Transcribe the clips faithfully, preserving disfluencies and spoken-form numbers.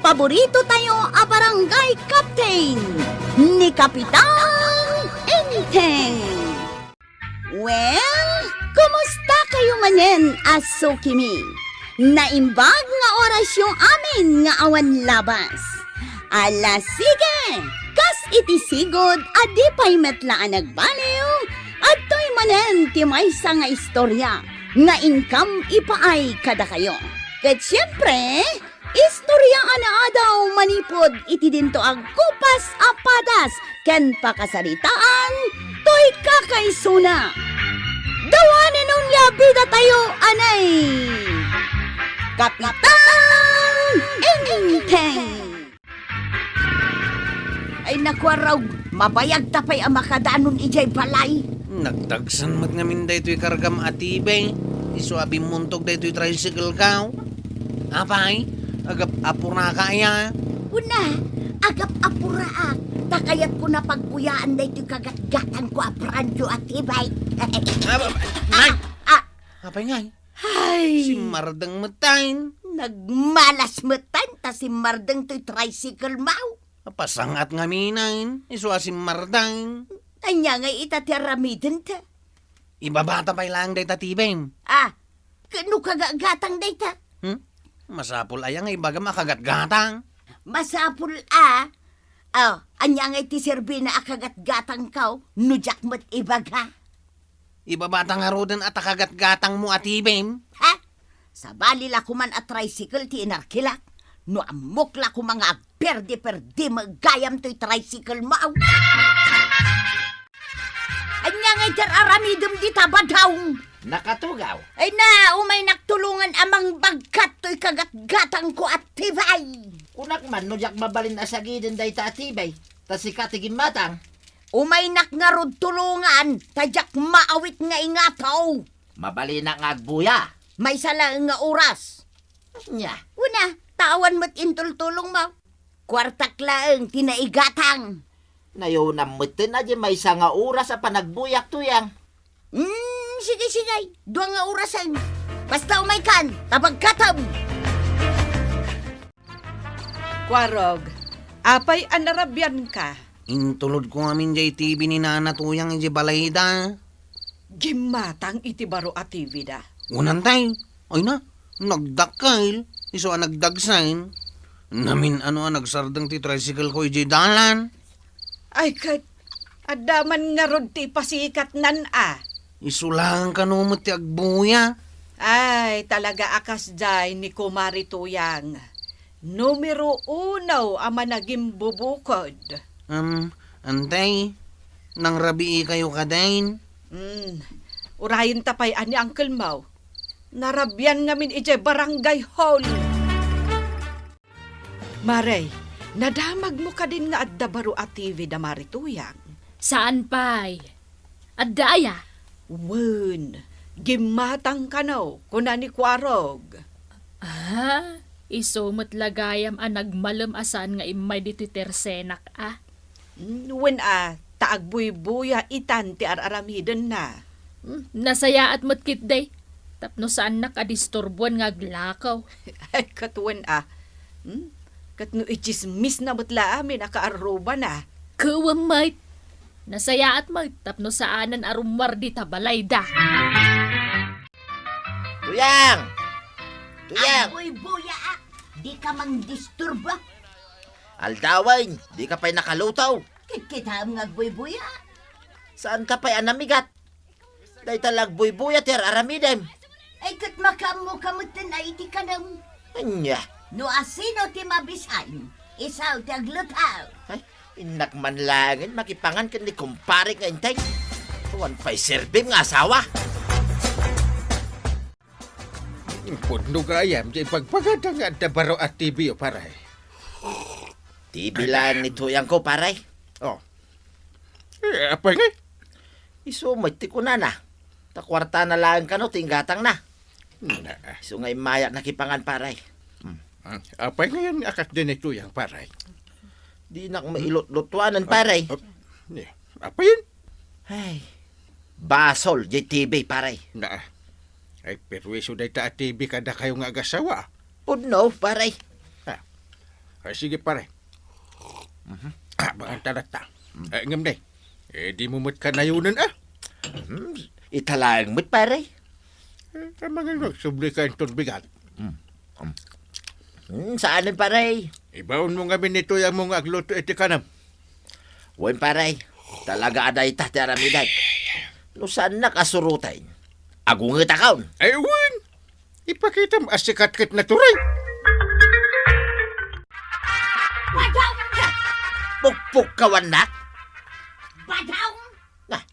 paborito tayo a barangay captain, ni Kapitan Enteng. Well, kumusta kayo manen a sukimi? Naimbag nga orasyo amin nga awan labas. Ala, sige! Kas iti sigud a di pay met la a nagbaliw, adtoy manen ti maysa nga istorya nga inkam ipaay kadakayo. Ket siempre, istorya a naadaw manipud iti dinto a kupas a padas ken pakasaritaan toy kakaisuna. Dawanen onia bidatayo, anay! Kapitan Enteng! Ay, naku, Arog, mabayag ta pay a makadanon idiay balay. Nagdagsan met ngamin daytoy kargam a T V. Isu a bimmuntog daytoy tricycle ko. Apay, agap-apuraka aya? Una, agap-apuraak. Ta kayatko a pagbuyaan daytoy kagatgatangko a brand new a T V. Ah, ba-, ba-, Nay! Ah, ah. Apay ngay? Ay! Simmardeng met tayen. Nagmalas met tayen ta simmardeng toy tricycle mo. Pasangat ngamin, isu a simmardeng. Ania ngay ita ti aramidenta? Ibabata pay laeng dayta T V. Ah, ket no kagatgatang dayta? Hmm? Masapul aya nga ibagam a kagatgatang? Masapul a. Oh, ania ngay ti serbina a kagatgatangko no diak met ibaga? Ibabata ngaruden a ta kagatgatangmo a T V? Ha? Sabali la koman a tricycle ti inarkilak. No ammok la koma nga agperdi-perdi met gayam toy tricycle mo. Ania ngay ti ar-aramidem dita, Badong? Nakatugaw. Ay na, umaynak tulongan a mangbagkat toy kagatgatangko a T V. Kunak man no diak mabalin a sagiden dayta a T V, ta sika ti gimmatang. Umaynak ngarud tulongan, ta diak maawit nga ingato. Mabalinak nga agbuya. Maysa laeng nga oras. Ania? Una, ta awan met intultulongmo. Kuartak laeng ti naigatang. Nayonam metten a di maysa nga oras a panagbuyak, Tuyang. Hmm, sige, sige. Dua nga orasen. Basta umaykan, ta bagkatem. Kuarog, apay a narabianka? Intulodko amin jay T V ni Nana Tuyang idiay balayda. Gimmatang iti baro a T V da. Wen, antay. Ay na, nagdakkel. Isu a nagdagsen. Namin-ano a nagsardeng ti tricycle ko idiay dalan. Ay ket, adda man ngarud ti ipasikatnan a. Isu laeng kano met ti agbuya. Ay, talaga a kasdiay ni Kumare Tuyang. Numero uno a managimbubukod. Am, antay, nangrabii kayo kadin? Hmm, urayenta pay a ni Uncle Mau. Narabian ngamin idiay barangay hall. Mare, nadamagmo kadin nga adda baro a T V da Mare Tuyang? Saan pay. Adda aya? Wen, gimmatang kano, kuna ni Kuarog. Ah, isu met la gayam a nagmalem a saan nga immay ditoy tersenak a. Mm, wen a, ta agbuybuya itan ti ar-aramidenna. Mm, nasayaat met ketdi, tapno saannak a disturbuan nga aglakaw. Ay, ket wen a. Mm, ket no itsismisna met la amin a kaarrubana. Kuwem met. Nasayaat met tapno saanen a rummuar dita balayda. Tuyang! Tuyang! Agbuybuyaak, dika mangdisturba. Aldawen, dika pay nakaluto. Kitkitaem nga agbuybuya. Saanka pay a namigat? Dayta la agbuybuya ti ar-aramidem. Ay, ket makaammoka metten a iti kanem. Ania? No asino ti mabisan, isu ti agluto. Ay, innak man laengen makipangan ken ni kumpare nga Enteng. Awan pay serbim nga asawa. Pudno gayam ti ipagbagada nga adda baro a T V, o pare. T V laeng ni tuyangko, pare. Oh. Eh, apay ngay? Isu met ti kunana. Ta kuartana laeng kano ti inggatangna. Na. Isu nga immayak nakipangan, pare. Hmm. Hmm. Apay ngay a kasdi ni tuyang, pare? Dinak mailutlutuanan, pare. Ah, ah, ni, apay? Ay, basol jay T V, pare. Na. Ay, perwiso dayta a T V kadakayo nga agasawa. Pudno, pare. Ah. Ah, sige, pare. Mhm. Ah, baka talaga. Eh, ngem, day. Eh, dimo met kanayonen, ah. Hmm, ita laeng met, pare. Eh, amangan mo, subli ka inton bigat. Hmm. Hmm. Hmm, saanen, pare? Ibaonmo ngamin ni Tuyangmo nga agluto iti kanam. Wen, pare. Talaga a dayta ti aramidek. No saannak a suroten, agungetakon. Ay, wen. Ipakitam a sikat ket natural. Badong! Pukpukkawannak? Badong! Ah,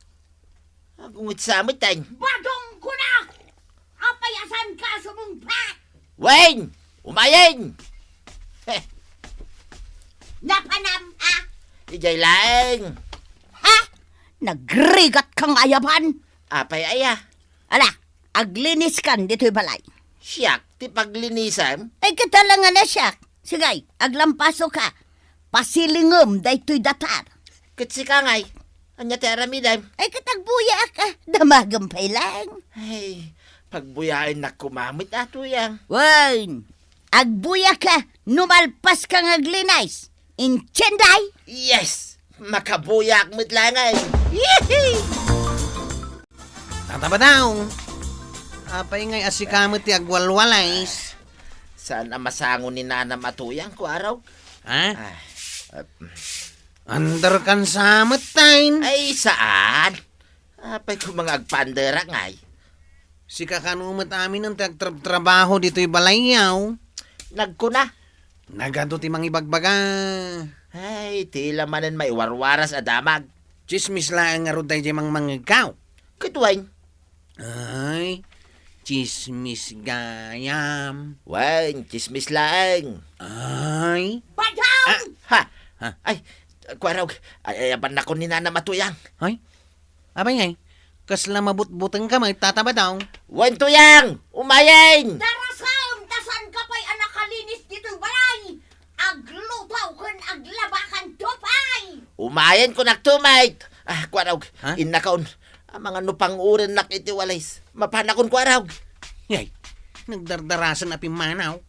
agunget sa met, tay. Badong kuna! Apay a saanka sumungbat? Wen! Umayen! Heh. Napanam, ah? Idiay laeng. Ha? Nagrigat kang ayaban? Apay aya? Ala, agliniskan ditoy balay. Siak ti paglinisem? Ay, kita lang nga na siak. Sige, aglampaso ka. Pasilingem daytoy datar. Ket sika ngay, ania ti aramidem? Ay, ket agbuyaak, ah. Damagem pay lang. Ay, pagbuyaennak koma met, a, Tuyang. Wen, agbuyak ka, no malpas ka nga aglinis. Intiende? Yes! Makabuyak met laeng. Yee! Tata Badong, apay ngay a sika met ti agwalwalis? Saan a masango ni nanam a Tuyang, Kuarog? Ha? Ah, ah, Under kan sa met, tay. Ay, saan? Apay koma nga agpaanderak ngay? Sika kano met aminen ti agtrabtrabaho ditoy balayyo. Nagkuna. Nagadu ti mangibagbaga. Ay, ti la manen maiwarwaras a damag. Tsismis laeng ngarud daydiay mangmangegko. Ket wen? Ay, tsismis gayam. Wen, tsismis laeng. Ay. Badong! Ah. Ha? Ha? Ay, Kuarog, ay, ayabannakon ni nanam a Tuyang. Ay? Apay ngay, kasla mabutbutengka met, Tata Badong? Wen, Tuyang! Umayen! Darasem, ta saanka pay a nakalinis ditoy balay! Agluto ken aglabakanto pay! Umayen kunak met! Ah, Kuarog, ha? Innakon. Amangan no pang-urennak iti walis. Mapanakon, Kuarog. Yay, nagdardarasen a pimmanaw.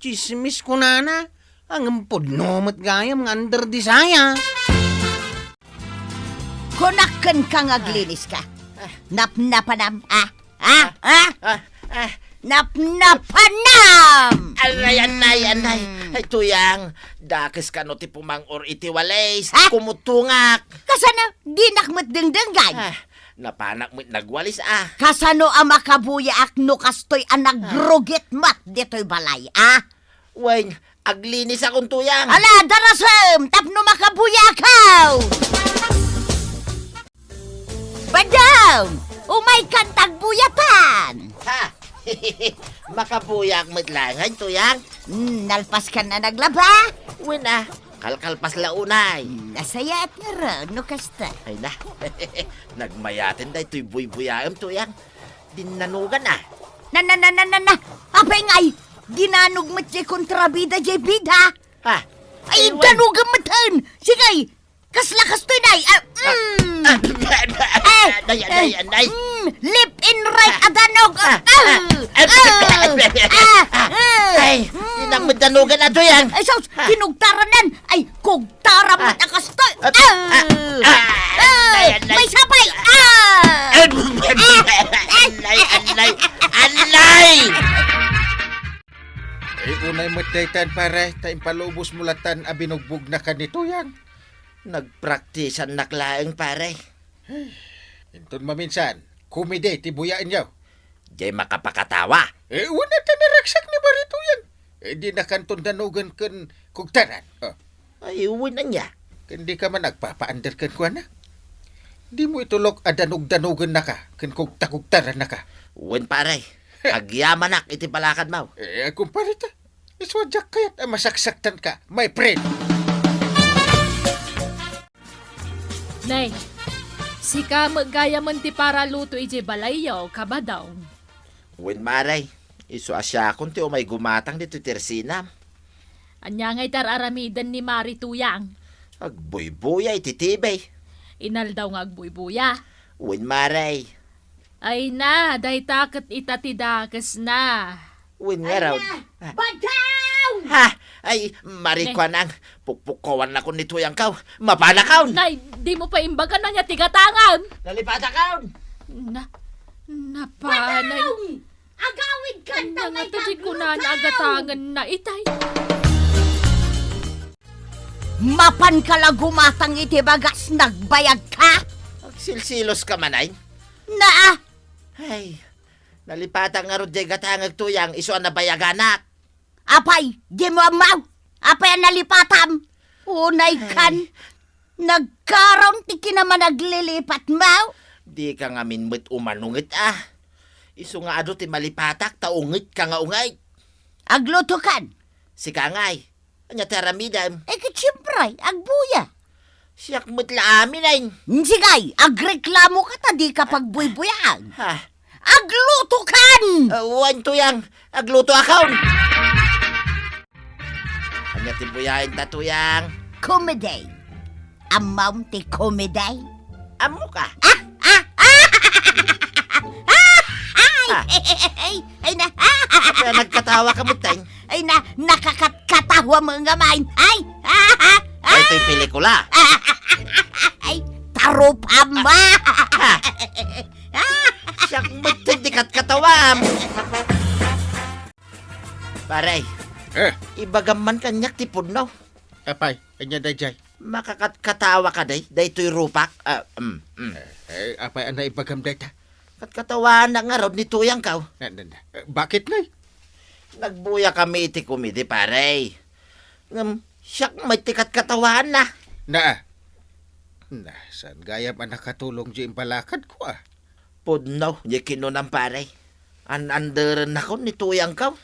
Tsismis kunana, ngem pudno met gayam nga under disaya. Kunak kenka nga aglinis ka. Ah. Napnapanam, ah? Ah, ah? Ah, ah. Napnapanam! Anay, anay, anay. Mm. Ay, Tuyang, dakes kano ti pumang-or iti walis. Ah? Kumutungak. Kasano, dinak met dengdenggan? Ah, napanak met nagwalis, ah. Kasano a makabuyaak no kastoy a nagrugit met ditoy balay, ah? Wen, aglinisakon, Tuyang. Ala, darasem, tapno makabuyaak. Badong, umaykan ta agbuyatan. Ha? Makabuyaak met laeng, Tuyang. Hmm, nalpaskan a naglaba? Wen a, kalkalpas la unay. Hmm, nasayaat ngarud no kasta. Ay na, nagmayaten daytoy buybuyaem, Tuyang. Dinnanugan a. Na, na, na, na, na, na. Apay ngay, dinanog met jay kontrabida jay bida. Ha? Ay, ay, wen. Danogem met hen. Sige, kasla kastoy, nay. Ah, mm. Ah, ah, ah, ah, eh, nay, nay, eh, nay. Mm, left and right a danog. Ah, ah, ah, ah, ah, ah, ah, ah, ay, mm. Inang met danogan a Tuyang. Ay, sus, ah. Kinugtaranan. Ay, kugtara met a kastoy. Ah, ah, ah, ah, ah, nay, nay. May sapay. Ah. Ah, ah, ah, nay, nay, nay. Ay, unay met daytan, pare, ta impalubos mo latan a binugbogna ken ni Tuyang. Nagpraktisannak laeng, pare. Inton maminsan, komedi ti buyaenyo. Jay makapakatawa. Eh, wen a ta naragsak ni Mari Tuyang. Eh, dinakanton danogen ken kugtaran. Oh. Ay, wen ania? Ken dika man agpapaander kenkuana? Dimo itulok a danogdanogennaka ken kugtakugtarannaka. Wen, pare. Agyamanak iti palakadmo. Eh, kumpare ta. Isu a diak kayat a masaksaktanka, my friend. Nay, sika met gayamen ti paraluto idiay balayyo, Kabadong. Wen, Mare, isu a siakon ti umay gumatang ditoy tersinam. Ania ngay ti ar-aramiden ni Mari Tuyang? Agbuybuya iti T V. Inaldaw nga agbuybuya? Wen, Mare. Ay na, dayta ket ita ti dakesna. Wen ngarud. Ay na, ah. Badong! Ha? Ay, Mari Kuanang, pukpukkawannakon ni Tuyangkaw. Mapanakon! Nay, dimo pay imbagan ania ti gatangen? Nalipatakon! Na, napanay. Agawidkan ta nga ita ti kunana a gatangenna itay. Mapanka la gumatang iti bagas, nagbayagka? Agsilsiloska man ay? Naa! Ay, nalipatak ngarud diay gatangek, Tuyang, isu a nabayaganak. Apay, dimo ammo? Apay a nalipatam? Unaykan, nagkaron ti kinamanaglilipatmo? Dika ngamin met umanunget a. Isu nga adu ti malipatak ta ungetka nga ungay. Aglutokan? Sika ngay. Ania ti aramidem? Eh, ket siempre, agbuya. Siak met la amin ay. Sige, agreklamoka ta dika pagbuybuyaen. Ha? Aglutokan! Ah, wen, Tuyang, aglutoakon. Ania ti buyaenta, Tuyang? Komedi. Ammom ti komedi? Ammoka. Ah! Ah! Ah! Ay! Ah. Ay! Ay na! Kaya nagkatawaka met ay? Ay na! Nakakatkatawa mo nga main! Ay! Ah! Ah! Ay, ito'y pelikula. Ay! Tarupam mo! Ah! Siak met ti katkatawam. Pare, eh, ibagam man kaniak ti pudno. Apay, ania daydiay? Makakatkatawaka day, daytoy rupak. Ah, mm, mm. Eh, eh, apay a naibagam dayta? Katkatawanak ngarud ni Tuyangkaw. Na, na, na. Eh, bakit, Nay? Nagbuyakami iti komedi, pare. Ngem, siak met ti katkatawaanna. Na, na, saan gayam a nakatulong diay imbalakadko, ah? Pudno, diay kinunam, pare. An-anderennakon ni Tuyangkaw.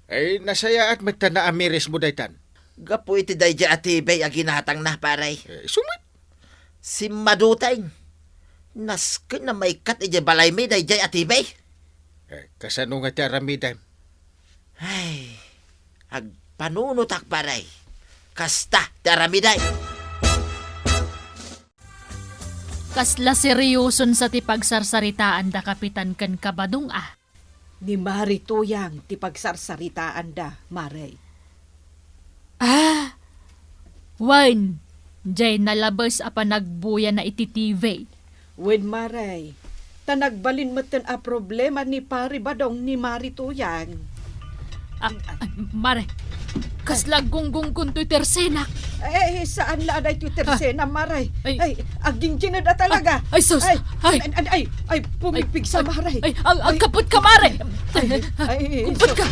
Ay, nasayaat met ta naamirismo daytan. Gapu iti daydiay a T V a ginatangna, pare. Eh, isu met? Simmaduta. Nasken a maikkat idiay balaymi daydiay a T V. Eh, kasano nga ti aramidem? Ay, agpanunotak, pare. Kasta ti aramidem. Kasla serioson sa ti pagsarsaritaanda, Kapitan, ken Kabadong, a? Ni Mari Tuyang ti pagsarsaritaanda, Mare. Ah! Wen, diay nalabes a panagbuyana iti T V. Wen, Mare. Ta nagbalin metten a problema ni Pari Badong ni Mari Tuyang. Ah, ah, Mare, kasla aggunggungon toy tersenak. Eh, saan la daytoy tersena, Mare. Ay. Ay, agginggined a talaga. Ah, ay, sus. Ay, ay, ay, ay, pumigpigsa, Mare. Ay, ay, agkapetka, Mare. Ay, ay, kumpet ka.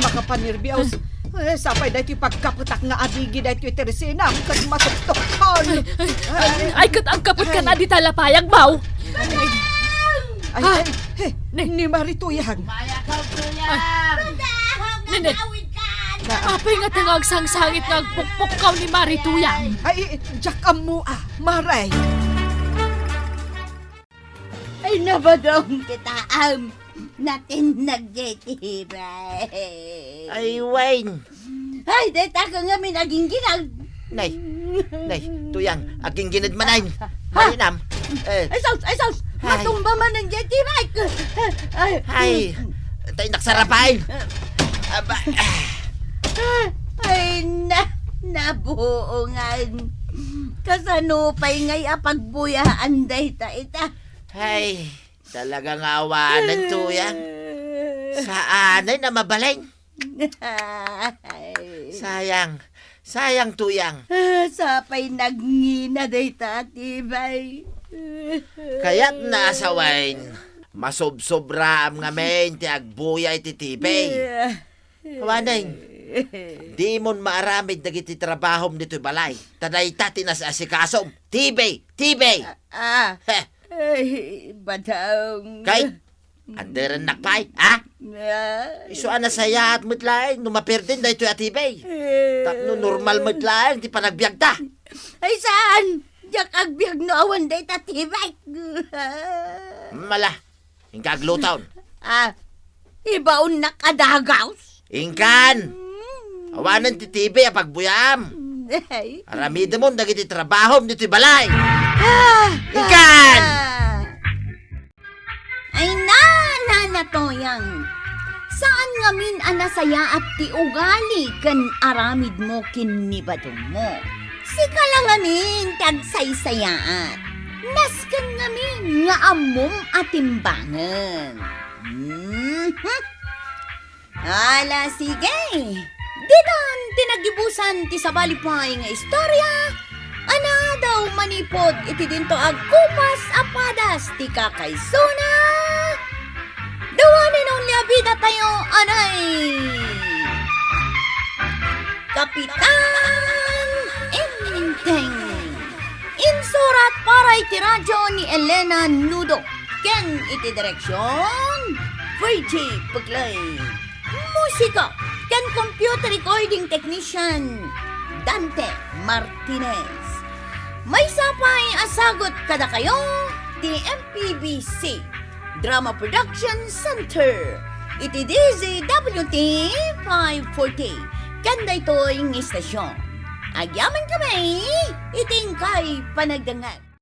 Makapanerbios. Eh, sapay daytoy pagkapetak nga adigi daytoy tersena, ket matuktokkon. Ay, ay, ay, ket agkapet ka na di talapayag, baw. Ay, ay, eh, ni Mari Tuyang. Nene, apay nga ti nga agsangsangit nga agpukpukkaw ni Mari Tuyang? Ay, diak ammo a, Mare. Ay, nabadong kita, am. Natinnag diay T V. Ay, wen. Ay, dayta ka ngamin agingginag. Nay, nay, Tuyang, aginggined manen. Ha? Marinam. Eh. Ay, sus, ay, sus. Ay. Matumba manen diay T V. Ay. Ay. Tay nagsarapan. Aba. Ay, na, nabuongan. Kasano pay ngay a pagbuyaan dayta ita? Ay. Talaga nga awanen, Tuyang. Saanay na mabalin. Sayang. Sayang, Tuyang. Ah, sapay nagngina dayta a T V. Kayatna a sawen, masubsobraam ngamin ti agbuya iti T V. Awanen, dimon maaramid dagiti trabahom ditoy balay. Ta dayta ti nas-asikasom. T V! T V! Ah, ah. Heh. Ay, badang. Kay, anderennak pay, ha? Ah. Isu a nasayaat met laeng no maperden daytoy a T V. Eh. Tapno normal met laeng ti panagbiagta. Ay, saan? Diak agbiag no awan dayta T V. Mala, inka agluton. Ah, ibaonnak a dagaws? Inkan! Mm. Awanen ti T V a pagbuyaam. Ay. Aramidemon dagiti trabahom ditoy balay. Ah! Inkan! Ah! Ay, na, na, na, Tuyang. Saan ngamin a nasayaat ti ugali ken aramidmo ken ni badongmo. Sika la ngamin ti agsaysayaat. Nasken ngamin nga ammom a timbangen. Mhm. Ala, sige. Ditan ti nagibusan ti sabali pay nga istorya a naadaw manipud iti dinto agkupas a padas ti kakaisuna. The one and only a bida tayo, anay! Kapitan Enteng. Insurat para iti radyo ni Elena Nudo ken iti direksyon, Virgie Puglay. Musika ken computer recording technician, Dante Martinez. Maysa pay a sagut kadakayo ti M P B C Drama Production Center iti D Z W T five forty ken daytoy nga istasyon. Agyaman kami iti inkay panagdengngeg.